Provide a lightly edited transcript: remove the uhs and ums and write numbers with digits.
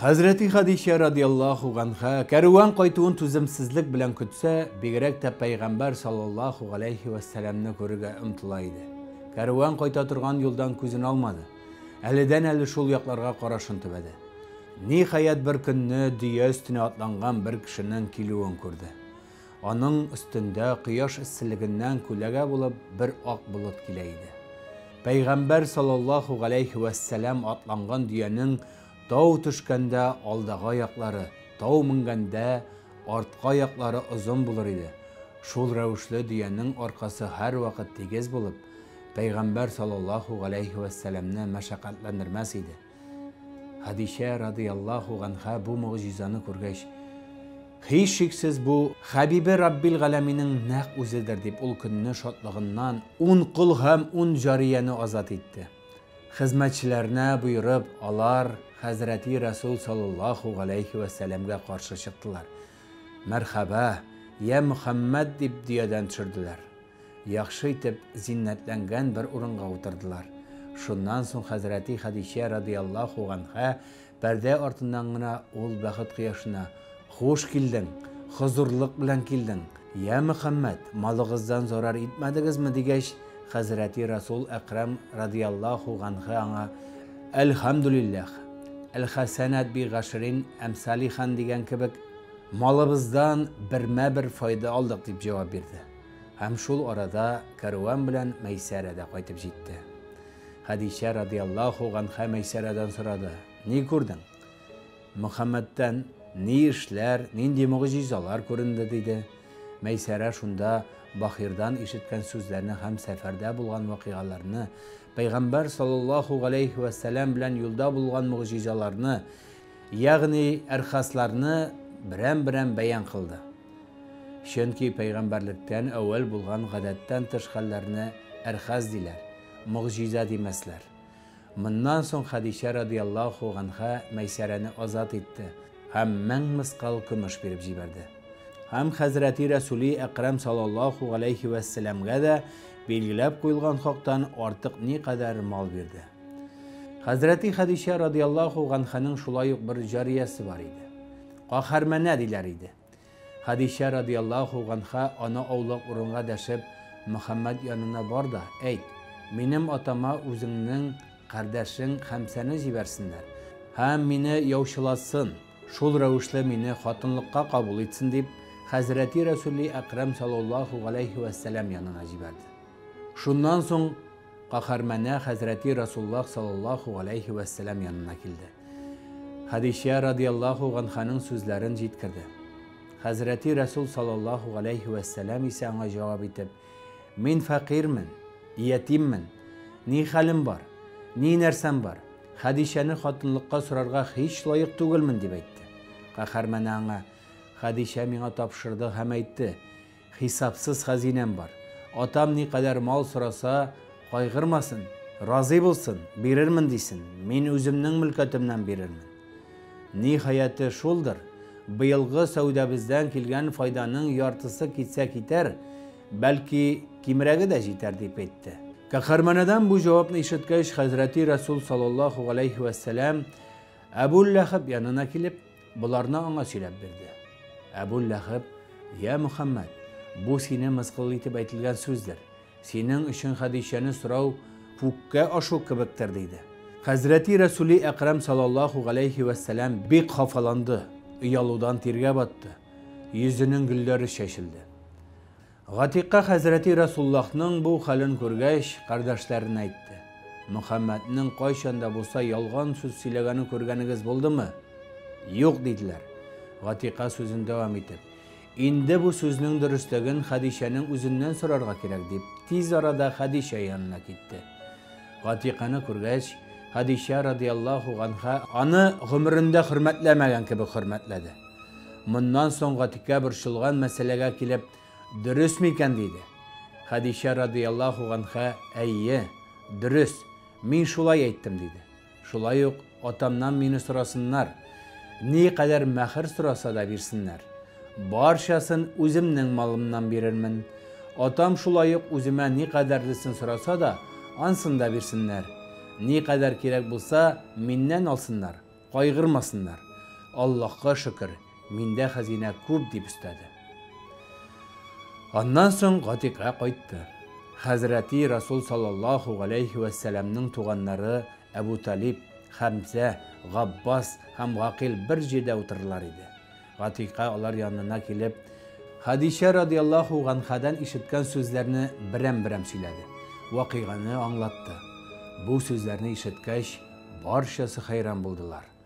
Хәзрәти Хәдичә радиаллаһу ганһа кәрүән кайтуын түземсезлек белән көтсә, бигрәк тә пәйгамбәр саллаллаһу галәйһи вәссәламне күрергә омтыла иде. Кәрүән кайта торган юлдан күзен алмады. Әледән-әле шул якларга карашын төбәде. Ниһаять, бер көнне дөя өстенә атланган бер кешенең килүен күрде. Аның өстендә кояш эсселегеннән күләгә булып бер ак болыт килә иде. Пәйгамбәр саллаллаһу галәйһи вәссәлам атланган дөянең тау төшкәндә алдагы аяклары, тау менгәндә арткы аяклары озын булыр иде. Шул рәвешле дөянең аркасы һәрвакыт тигез булып, пәйгамбәр саллаллаһу галәйһи вәссәламне мәшәкатьләндермәс иде. Хәдичә радиаллаһу ганһа бу могҗизаны күргәч, һичшиксез бу Хәбибе Раббил галәминең нәкъ үзедер дип, ул көнне шатлыгыннан 10 кол һәм 10 җарияне азат итте. Хезмәтчеләренә боерып, алар Хәзрәти Расул саллаллаһу галәйһи вәссәламгә каршы чыктылар. Мәрхәбә, я Мөхәммәд дип дөядән төшерделәр. Яхшы итеп зиннәтләнгән бер урынга утырдылар. Шуннан соң Хәзрәти Хәдичә радиаллаһу ганһа пәрдә артыннан гына ул бәхет кояшына: "Хуш килдең, хозурлык белән килдең. Я Мөхәммәд, малыгыздан зарар итмәдегезме?" дигәч, Хәзрәти Расул Әкрәм радиаллаһу ганһа аңа: "Әлхәмдүлилләһ, әл-хәсәнат би гашрин әмсалихан дигән кебек, малыбыздан бермә-бер файда алдык", дип җавап бирде. Һәм шул арада кәрван белән Мәйсәрә дә кайтып җитте. Хәдичә радиаллаһу ганһа Мәйсәрәдән сорады: "Ни күрдең? Мөхәммәдтән ни эшләр, нинди могҗизалар күренде?" диде. Мәйсәрә шунда Бахирдан ишеткән сүзләрне һәм сәфәрдә булган вакыйгаларны, пәйгамбәр саллаллаһу галәйһи вәссәлам белән юлда булган могҗизаларны, ягъни әрхасларны берәм-берәм бәян кылды. Чөнки пәйгамбәрлектән әүвәл булган гадәттән тыш хәлләрне әрхаз диләр, могҗиза димәсләр. Моннан соң Хәдичә радиаллаһу ганһа Мәйсәрәне азат итте һәм 1000 мыскал көмеш биреп җибәрде. Һәм Хәзрәти Расули Әкрәм саллаллаһу галәйһи вәссәламгә дә билгеләп куелган хактан артык никадәр мал бирде. Хәзрәти Хәдичә радиаллаһу ганһаның шулай ук бер җариясе бар иде. Каһәрмәнә диләр иде. Хәдичә радиаллаһу ганһа аны аулак урынга дәшеп, Мөхәммәд янына бар да, әйт: "Минем атама үзеңнең кардәшең Хәмсәне җибәрсеннәр һәм мине яучылатсын, шул рәвешле мине хатынлыкка кабул итсен", дип, Хәзрәти Расули Әкрәм саллаллаһу галәйһи вәссәлам янына җибәрде. Шуннан соң Каһәрмәнә Хәзрәти Расуллаһ саллаллаһу галәйһи вәссәлам янына килде. Хәдичә радиаллаһу ганһаның сүзләрен җиткерде. Хәзрәти Расул саллаллаһу галәйһи вәссәлам исә аңа җавап итеп: "Мин фәкыйрмен, ятиммен. Ни хәлем бар? Ни нәрсәм бар? Хәдичәне хатынлыкка сорарга һич лаек түгелмен", дип әйтте. Каһәрмәнә аңа: "Хәдичә миңа тапшырды һәм әйтте: Хисапсыз хәзинәм бар. Атам никадәр мал сораса, кайгырмасын, разый булсын, бирермен дисен. Мин үземнең мөлкәтемнән бирермен. Ниһаяте шулдыр, быелгы сәүдәбездән килгән файданың яртысы китсә китәр, бәлки кимрәге дә җитәр, дип әйтте. Каһәрмәнәдән бу җавапны ишеткәч, Хәзрәти Расул саллаллаһу галәйһи вәссәлам Әбу Ләһаб янына килеп, боларны аңа сөйләп бирде. Әбу Ләһаб: "Я Мөхәммәд, бу сине мыскыл итеп әйтелгән сүздер. Синең өчен Хәдичәне сорау күккә ашу кебектер", диде. Хәзрәти Расули Әкрәм саллаллаһу галәйһи вәссәлам бик хафаланды, оялудан тиргә батты, йөзенең гөлләре чәчелде. Гатика Хәзрәти Расуллаһның бу хәлен күргәч, кардәшләренә әйтте: "Мөхәммәднең кайчан да булса ялган сүз сөйләгәнен күргәнегез булдымы?" "Юк", диделәр. Гатика сүзен дәвам итеп: "Инде бу сүзнең дөреслеген Хәдичәнең үзеннән сорарга кирәк", дип, тиз арада Хәдичә янына китте. Гатиканы күргәч, Хәдичә радиаллаһу ганһа аны гомерендә хөрмәтләмәгән кебек хөрмәтләде. Моннан соң Гатика борчылган мәсьәләгә килеп: "Дөрес микән?" диде. Хәдичә радиаллаһу ганһа: "Әйе, дөрес, мин шулай әйттем", диде. Шулай ук атамнан мине сорасыннар, ни кадәр мәһер сораса да бирсеннәр. Барчасын үземнең малымнан бирермен. Атам шулай ук үземә ни кадәрлесен сораса да, ансын да бирсеннәр. Ни кадәр кирәк булса, миннән алсыннар, кайгырмасыннар. Аллаһка шөкер, миндә хәзинә күп, дип өстәде. Аннан соң Гатика кайтты. Хәзрәти Расул саллаллаһу галәйһи вә сәламнең туганнары Әбу Талиб, Хәмзә, Габбас һәм Гакыйль бер җирдә утырырлар иде. Гатика алар янына килеп, Хәдичә радиаллаһу ганһадан ишеткән сүзләрне берәм-берәм сөйләде, вакыйганы аңлатты. Бу сүзләрне ишеткәч, барчасы хәйран булдылар.